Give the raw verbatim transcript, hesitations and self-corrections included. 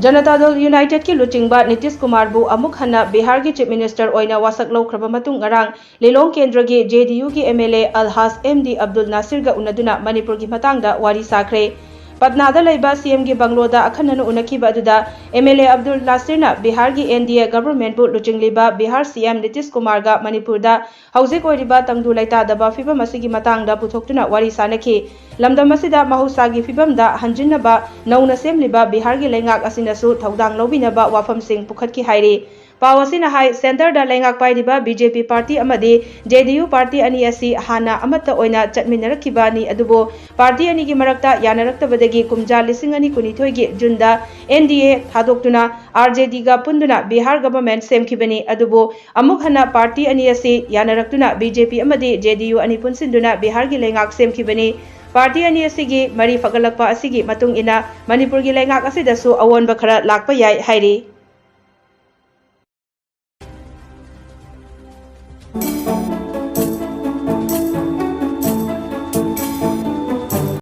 ꯖꯅꯇꯥ ꯗꯜ ꯌꯨꯅꯥꯏꯇꯦꯗꯀꯤ ꯂꯨꯆꯤꯡꯕ ꯅꯤꯇꯤꯁ ꯀꯨꯃꯥꯔꯕꯨ ꯑꯃꯨꯛ ꯍꯟꯅ ꯕꯤꯍꯥꯔꯒꯤ ꯆꯤꯐ ꯃꯤꯅꯤꯁꯇꯔ ꯑꯣꯏꯅ ꯋꯥꯁꯛ ꯂꯧꯈ꯭ꯔꯕ ꯃꯇꯨꯡ ꯉꯔꯥꯡ ꯂꯤꯂꯣꯡ ꯀꯦꯟꯗ꯭ꯔꯒꯤ ꯖꯦ ꯗꯤ ꯌꯨꯒꯤ M L A Alhaj M D Abdul ꯅꯥꯁꯤꯔꯒ ꯎꯅꯗꯨꯅ ꯃꯅꯤꯄꯨꯔꯒꯤ ꯃꯇꯥꯡꯗ ꯋꯥꯔꯤ ꯁꯥꯈ꯭ꯔꯦ꯫ ꯄꯠꯅꯥꯗ ꯂꯩꯕ ꯁꯤ ꯑꯦꯝꯒꯤ ꯕꯪꯂꯣꯗ ꯑꯈꯟꯅꯅ ꯎꯅꯈꯤꯕ ꯑꯗꯨꯗ ꯑꯦꯝ ꯑꯦꯜ ꯑꯦ ꯑꯕꯗꯨꯜ ꯅꯥꯁꯤꯔꯅ ꯕꯤꯍꯥꯔꯒꯤ ꯑꯦꯟ ꯗꯤ ꯑꯦ ꯒꯚꯔꯟꯃꯦꯟꯠꯄꯨ ꯂꯨꯆꯤꯡꯂꯤꯕ ꯕꯤꯍꯥꯔ ꯁꯤ ꯑꯦꯝ ꯅꯤꯇꯤꯁ ꯀꯨꯃꯥꯔꯒ ꯃꯅꯤꯄꯨꯔꯗ ꯍꯧꯖꯤꯛ ꯑꯣꯏꯔꯤꯕ ꯇꯪꯗꯨ ꯂꯩꯇꯥꯗꯕ ꯐꯤꯕꯝ ꯑꯁꯤꯒꯤ ꯃꯇꯥꯡꯗ ꯄꯨꯊꯣꯛꯇꯨꯅ ꯋꯥꯔꯤ ꯁꯥꯅꯈꯤ꯫ ꯂꯝꯗꯝ ꯑꯁꯤꯗ ꯃꯍꯧꯁꯥꯒꯤ ꯐꯤꯕꯝꯗ ꯍꯟꯖꯤꯟꯅꯕ ꯅꯧꯅ ꯁꯦꯝꯂꯤꯕ ꯕꯤꯍꯥꯔꯒꯤ ꯂꯩꯉꯥꯛ ꯑꯁꯤꯅꯁꯨ ꯊꯧꯗꯥꯡ ꯂꯧꯕꯤꯅꯕ ꯋꯥꯐꯝꯁꯤꯡ ꯄꯨꯈꯠꯈꯤ ꯍꯥꯏꯔꯤ꯫ ꯄꯥꯎ ꯑꯁꯤꯅ ꯍꯥꯏ, ꯁꯦꯟꯇꯔꯗ ꯂꯩꯉꯥꯛ ꯄꯥꯏꯔꯤꯕ ꯕꯤ ꯖꯦ ꯄꯤ ꯄꯥꯔꯇꯤ ꯑꯃꯗꯤ ꯖꯦ ꯗꯤ ꯌꯨ ꯄꯥꯔꯇꯤ ꯑꯅꯤ ꯑꯁꯤ ꯍꯥꯟꯅ ꯑꯃꯠꯇ ꯑꯣꯏꯅ ꯆꯠꯃꯤꯟꯅꯔꯛꯈꯤꯕꯅꯤ, ꯑꯗꯨꯕꯨ ꯄꯥꯔꯇꯤ ꯑꯅꯤꯒꯤ ꯃꯔꯛꯇ ꯌꯥꯅꯔꯛꯇꯕꯗꯒꯤ ꯀꯨꯝꯖꯥ ꯂꯤꯁꯤꯡ ꯑꯅꯤ ꯀꯨꯟꯅꯤꯊꯣꯏꯒꯤ ꯖꯨꯟꯗ ꯑꯦꯟ ꯗꯤ ꯑꯦ ꯊꯥꯗꯣꯛꯇꯨꯅ ꯑꯥꯔ ꯖꯦ ꯗꯤꯒ ꯄꯨꯟꯗꯨꯅ ꯕꯤꯍꯥꯔ ꯒꯚꯔꯟꯃꯦꯟꯠ ꯁꯦꯝꯈꯤꯕꯅꯤ꯫ ꯑꯗꯨꯕꯨ ꯑꯃꯨꯛ ꯍꯟꯅ ꯄꯥꯔꯇꯤ ꯑꯅꯤ ꯑꯁꯤ ꯌꯥꯅꯔꯛꯇꯨꯅ ꯕꯤ ꯖꯦ ꯄꯤ ꯑꯃꯗꯤ ꯖꯦ ꯗꯤ ꯌꯨ ꯑꯅꯤ ꯄꯨꯟꯁꯤꯟꯗꯨꯅ ꯕꯤꯍꯥꯔꯒꯤ ꯂꯩꯉꯥꯛ ꯁꯦꯝꯈꯤꯕꯅꯤ꯫ ꯄꯥꯔꯇꯤ ꯑꯅꯤ ꯑꯁꯤꯒꯤ ꯃꯔꯤ ꯐꯒꯠꯂꯛꯄ ꯑꯁꯤꯒꯤ ꯃꯇꯨꯡ ꯏꯟꯅ ꯃꯅꯤꯄꯨꯔꯒꯤ ꯂꯩꯉꯥꯛ ꯑꯁꯤꯗꯁꯨ ꯑꯑꯣꯟꯕ ꯈꯔ ꯂꯥꯛꯄ ꯌꯥꯏ ꯍꯥꯏꯔꯤ꯫